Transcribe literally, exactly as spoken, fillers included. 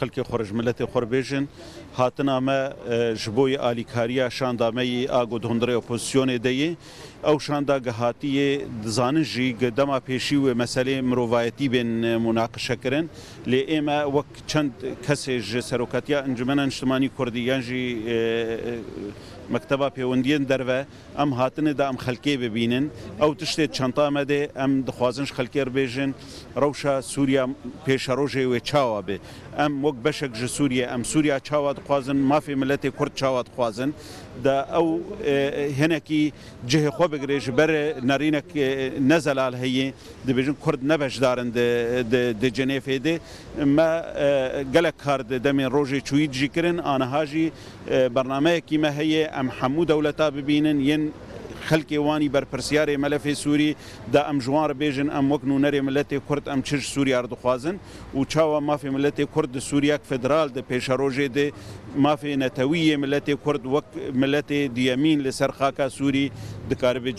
Xelkê xwe re, ji miletê xwe re bêjin, hatina me, e, ji bo yê alîkariya şanda me yê a ku di hundirê opozîsyonê de yê. Ew şanda gihatiyê, dizanin jî ku dema pêşî wê meselê mirovayetî bên, e, munaqişe kirin. Lê ê me wek çend kesê ji Serokatiya Encumena Niştimanî Kurdî yan jî, e, e, Mekteba Pêwendiyên Derve, em hatine da em xelkê bibînin. Ew tiştê çenta me de, em dixwazin ji xelkê re bêjin, rewşa Sûriya pêşerojê wê çawa be. Em wek beşek ji Sûriye, em Sûriya çawa dixwazin, mafê miletê Kurd çawa dixwazin. Da ew, e, hinekî cihê xwe bigire, ji ber nerînek, e, ne zelal heye, dibêjin Kurd ne beşdar in di, di, di Cinêfê de. Me, e, gelek kar di demên rojê çûyî jî kirin, aniha jî, e, bernameyekî me heye, em hemû dewleta bibînin, yên xelkê wanî berpirsiyarê melefê Sûrî, da em ji wan re bêjin, em wek nûnerê miletê Kurd, em çi ji Sûriya re dixwazin û çawa mafê miletê Kurd di Sûriyek federal de pêşerojê de mafê netewî yê miletê Kurd wek miletê duyemîn li ser xaka Sûrî dikaribe cih